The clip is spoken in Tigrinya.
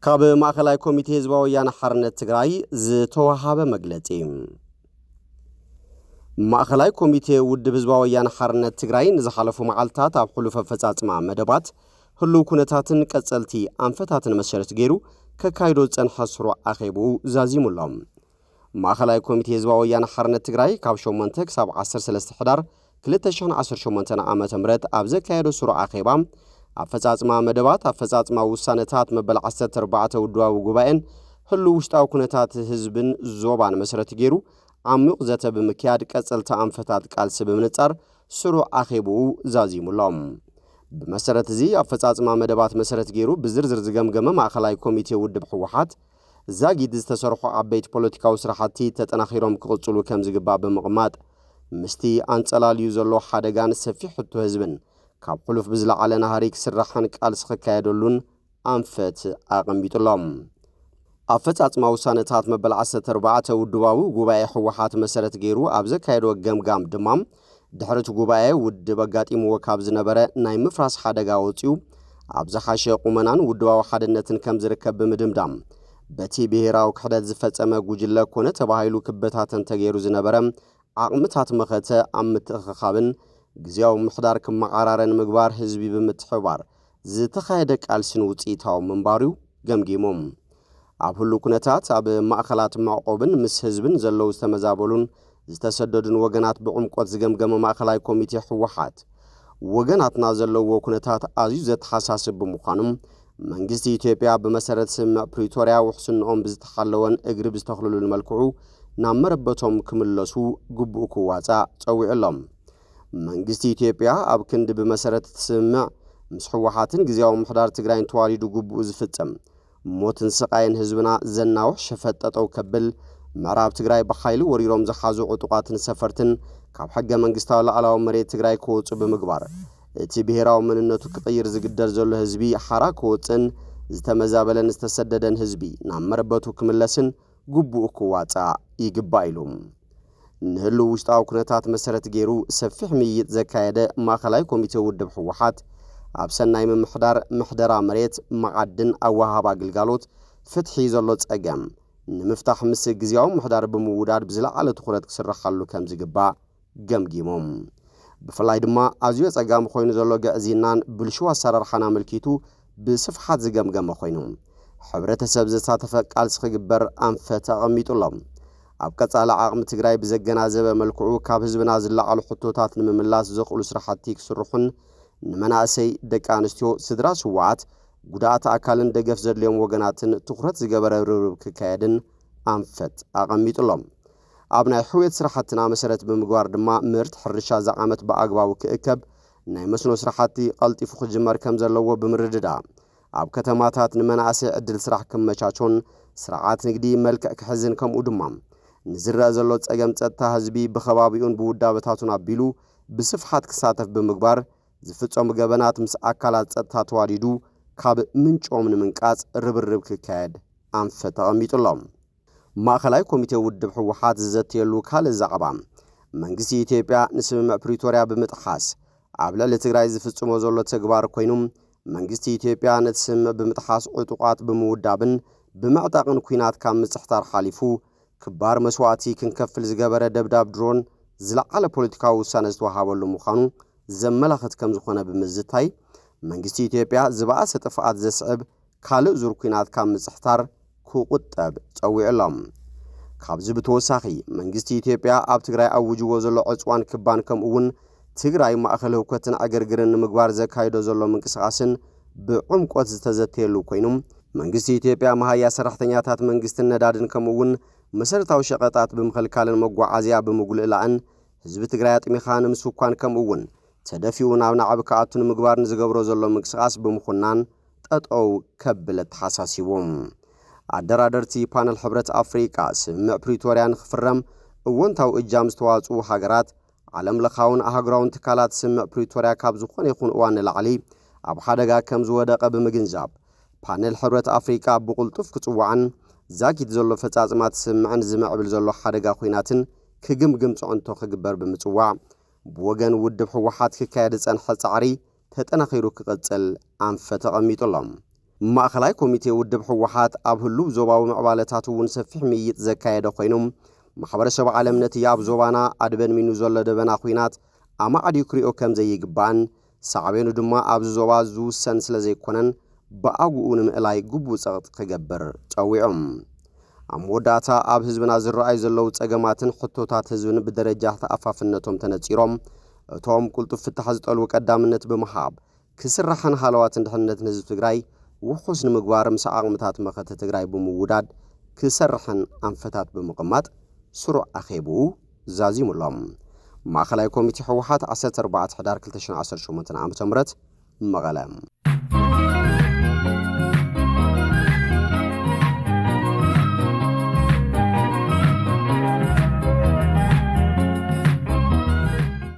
ካብ ማእኸላይ ኮሚቴ ህዝባዊ ወያነ ሓርነት ትግራይ ዝተወሃበ መግለፂ። ማእኸላይ ኮሚቴ ውድብ ህዝባዊ ወያነ ሓርነት ትግራይ ንዝሓለፉ መዓልታት ኣብ ሕሉፍ ኣፈፃፅማ መደባት፣ ህልው ኩነታትን ቀፀልቲ ኣንፈታትን መሰረት ገይሩ ከካይዶ ዝፀንሐ ስሩዕ ኣኼብኡ ዛዚሙ ኣሎ። ማእኸላይ ኮሚቴ ህዝባዊ ወያነ ሓርነት ትግራይ ካብ ሸሞንተ ክሳብ ዓሰርተ ሰለስተ ሕዳር ክልተ ሽሕን ዓሰርተ ሸሞንተን ዓመተ ምህረት ኣብ ዘካየዶ ስሩዕ ኣኼባ፣ ኣፈፃፅማ መደባት፣ ኣፈፃፅማ ውሳነታት መበል ዓሰርተ ኣርባዕተ ውድባዊ ጉባኤን ህልው ውሽጣዊ ኩነታት ህዝብን ዞባን መሰረት ገይሩ ዓሚቕ ዘተ ብምክያድ ቀፀልቲ ኣንፈታት ቃልሲ ብምንፃር ስሩዕ ኣኼብኡ ዛዚሙ ኣሎ። ብመሰረት እዚ ኣፈፃፅማ መደባት መሰረት ገይሩ ብዝርዝር ዝገምገመ ማእኸላይ ኮሚቴ ውድብ ህወሓት፣ ዛጊድ ዝተሰርሑ ዓበይቲ ፖለቲካዊ ስራሕቲ ተጠናኺሮም ክቕፅሉ ከም ዝግባእ ብምቕማጥ፣ ምስቲ ኣንፀላልዩ ዘሎ ሓደጋን ሰፊሕ ሕቶ ህዝብን ካብ ሕሉፍ ብዝለዓለ ናህሪ ክስራሕን ቃልሲ ክካየደሉን ኣንፈት ኣቐሚጡሎም። ኣፈጻጽማ ውሳነታት መበል ዓሰርተ ኣርባዕተ ውድባዊ ጉባኤ ህወሓት መሰረት ገይሩ ኣብ ዘካየዶ ገምጋም ድማ፣ ድሕሪ እቲ ጉባኤ ውድብ ኣጋጢምዎ ካብ ዝነበረ ናይ ምፍራስ ሓደጋ ወጺኡ፣ ኣብ ዝሓሸ ቁመናን ውድባዊ ሓድነትን ከም ዝርከብ ብምድምዳም፣ በቲ ብሄራዊ ክሕደት ዝፈጸመ ጉጅለ ኮነ ተባሂሉ ክበታተን ተገይሩ ዝነበረ ዓቕምታት መኸተ ኣብ ምትእኽኻብን ግዝያዊ ምሕዳር ክመዓራረ ንምግባር ህዝቢ ብምትሕብባር ዝተኻየደ ቃልስን ውፅኢታዊ ምንባሩ ገምጊሞም። ኣብ ህሉ ኩነታት ኣብ ማእኸላት መዕቆብን ምስ ህዝብን ዘለዉ ዝተመዛበሉን ዝተሰደዱን ወገናት ብዕምቆት ዝገምገመ ማእኸላይ ኮሚቴ ህወሓት፣ ወገናትና ዘለውዎ ኩነታት ኣዝዩ ዘተሓሳስብ ብምዃኑ፣ መንግስቲ ኢትዮጵያ ብመሰረት ስምምዕ ፕሪቶርያ ውሕስንኦም ብዝተሓለወን እግሪ ብዝተኽልሉን መልክዑ ናብ መረበቶም ክምለሱ ግቡኡ ክዋፃእ ፀዊዑ ኣሎ። መንግስቲ ኢትዮጵያ ኣብ ክንዲ ብመሰረት እቲ ስምምዕ ምስ ህወሓትን ግዝያዊ ምሕዳር ትግራይን ተዋዲዱ ግቡኡ ዝፍፅም ሞትን ስቓይን ህዝብና ዘናውሕ ሸፈጥ ጠጠው ከብል፣ ምዕራብ ትግራይ ብሓይሊ ወሪሮም ዝሓዙ ዕጡቓትን ሰፈርትን ካብ ሕገ መንግስታዊ ላዕላዊ መሬት ትግራይ ክወፁ ብምግባር፣ እቲ ብሄራዊ መንነቱ ክቕይር ዝግደድ ዘሎ ህዝቢ ሓራ ክወፅእን ዝተመዛበለን ዝተሰደደን ህዝቢ ናብ መረበቱ ክምለስን ግቡኡ ክዋፃእ ይግባእ ኢሉ። ንህልው ውሽጣዊ ኩነታት መሰረት ገይሩ ሰፊሕ ምይይጥ ዘካየደ ማእኸላይ ኮሚቴ ውድብ ህወሓት፣ ኣብ ሰናይ ምምሕዳር፣ ምሕደራ መሬት፣ መዓድን ኣወሃሃባ ግልጋሎት ፍትሒ ዘሎ ፀገም ንምፍታሕ ምስ ግዝያዊ ምሕዳር ብምውዳድ ብዝለዓለ ትኹረት ክስርሓሉ ከም ዝግባእ ገምጊሞም። ብፍላይ ድማ ኣዝዩ ኣጸጋሚ ኮይኑ ዘሎ ግዕዝይናን ብልሽው ኣሰራርሓን ኣመልኪቱ ብስፍሓት ዝገምገመ ኮይኑ፣ ሕብረተሰብ ዘሳተፈ ቃልሲ ክግበር ኣንፈት ኣቐሚጡ ኣሎ። ኣብ ቀጻሊ ዓቕሚ ትግራይ ብዘገናዘበ መልክዑ ካብ ህዝብና ዝለዓሉ ሕቶታት ንምምላስ ዘኽእሉ ስራሕቲ ክስርሑን ንመናእሰይ፣ ደቂ ኣንስትዮ፣ ስድራ ስውኣት፣ ጉዳኣት ኣካልን ደገፍ ዘድልዮም ወገናትን ትኹረት ዝገበረ ርብርብ ክካየድን ኣንፈት ኣቐሚጡ ኣሎ። ኣብ ናይ ሕውየት ስራሕትና መሰረት ብምግባር ድማ ምህርቲ ሕርሻ እዚ ዓመት ብኣግባቡ ክእከብ፣ ናይ መስኖ ስራሕቲ ቀልጢፉ ክጅመር ከም ዘለዎ ብምርድዳእ፣ ኣብ ከተማታት ንመናእሰይ ዕድል ስራሕ ክመቻቾን ስርዓት ንግዲ መልክዕ ክሕዝን ከምኡ ድማ ንዝረአ ዘሎ ጸገም ጸጥታ ህዝቢ ብኸባቢኡን ብውዳበታቱን ኣቢሉ ብስፍሓት ክሳተፍ ብምግባር ዝፍጸሙ ገበናት ምስ ኣካላት ጸጥታ ተዋዲዱ ካብ ምንጮም ንምንቃጽ ርብርብ ክካየድ ኣንፈት ተቐሚጡ ኣሎ። ማእኸላይ ኮሚቴ ውድብ ህወሓት ዝዘተየሉ ካልእ ዛዕባ፣ መንግስቲ ኢትዮጵያ ንስምምዕ ፕሪቶርያ ብምጥሓስ ኣብ ልዕሊ ትግራይ ዝፍጽሞ ዘሎ ተግባር ኮይኑ፣ መንግስቲ ኢትዮጵያ ነቲ ስምምዕ ብምጥሓስ ዕጡቓት ብምውዳብን ብምዕጣቕን ኲናት ካብ ምጽሕታር ሓሊፉ ክባር መስዋእቲ ክንከፍል ዝገበረ ደብዳብ ድሮን ዝለዓለ ፖለቲካዊ ውሳነ ዝተወሃበሉ ምዃኑ ዘመላኽት ከም ዝኾነ ብምዝታይ፣ መንግስቲ ኢትዮጵያ ዝበኣሰ ጥፍኣት ዘስዕብ ካልእ ዙር ኲናት ካብ ምጽሕታር ክቑጠብ ጸዊዑ ኣሎ። ካብዚ ብተወሳኺ፣ መንግስቲ ኢትዮጵያ ኣብ ትግራይ ኣውጅዎ ዘሎ ዕጽዋን ክባን ከምኡ እውን ትግራይ ማእኸል ህውከትን ዕግርግርን ንምግባር ዘካይዶ ዘሎ ምንቅስቓስን ብዕምቆት ዝተዘተየሉ ኮይኑ፣ መንግስቲ ኢትዮጵያ መሃያ ሰራሕተኛታት መንግስትን ነዳድን ከምኡ እውን መሰረታዊ ሸቐጣት ብምኽልካልን መጓዓዝያ ብምጉልእላእን ህዝቢ ትግራይ ኣጥሚኻ ንምስኳን ከምኡ እውን ተደፊኡ ናብ ናዕቢ ክኣቱ ንምግባር ንዝገብሮ ዘሎ ምንቅስቓስ ብምኹናን ጠጠው ከብል ኣተሓሳሲቡ። ኣደራደርቲ ፓነል ሕብረት ኣፍሪቃ ስምምዕ ፕሪቶርያ ንክፍረም እወንታዊ እጃም ዝተዋፅኡ ሃገራት፣ ዓለም ለኻውን ኣህጉራውን ትካላት ስምምዕ ፕሪቶርያ ካብ ዝኾነ ይኹን እዋን ንላዕሊ ኣብ ሓደጋ ከም ዝወደቐ ብምግንዛብ፣ ፓነል ሕብረት ኣፍሪቃ ብቕልጡፍ ክጽዋዕን ዛጊት ዘሎ ፈጻጽማ ትስምዕን ዝምዕብል ዘሎ ሓደጋ ኹናትን ክግምግም ጽዕንቶ ክግበር ብምጽዋዕ፣ ብወገን ውድብ ህወሓት ክካየድ ዝጸንሐ ጻዕሪ ተጠናኺሩ ክቕጽል ኣንፈት ተቐሚጡ ኣሎ። ማእኸላይ ኮሚቴ ውድብ ህወሓት ኣብ ህሉው ዞባዊ ምዕባለታት እውን ሰፊሕ ምይይጥ ዘካየደ ኮይኑ፣ ማሕበረሰብ ዓለም ነቲ ኣብ ዞባና ኣድበንሚኑ ዘሎ ደበና ኲናት ኣማዕድዩ ክሪኦ ከም ዘይግባእን ሳዕቤኑ ድማ ኣብዚ ዞባ ዝውሰን ስለ ዘይኮነን ብኣግኡ ንምእላይ ግቡእ ጸቕጢ ክገብር ጸዊዖም። ኣብ መወዳእታ ኣብ ህዝብና ዝረኣዩ ዘለዉ ጸገማትን ሕቶታት ህዝብን ብደረጃ ተኣፋፍነቶም ተነጺሮም እቶም ቅልጡፍ ፍታሕ ዝጠልቡ ቀዳምነት ብምሃብ ክስራሕን ሃለዋትን ድሕነትን ህዝቢ ትግራይ ውሑስ ንምግባር ምስ ዓቕምታት መኸተ ትግራይ ብምውዳድ ክሰርሕን ኣንፈታት ብምቕማጥ ስሩዕ ኣኼብኡ ዛዚሙሎም። ማእኸላይ ኮሚቴ ህወሓት ዓሰርተ ኣርባዕተ ሕዳር ክልተ ሽሕን ዓሰርተ ሸሞንተን ዓመተ ምህረት መቐለ።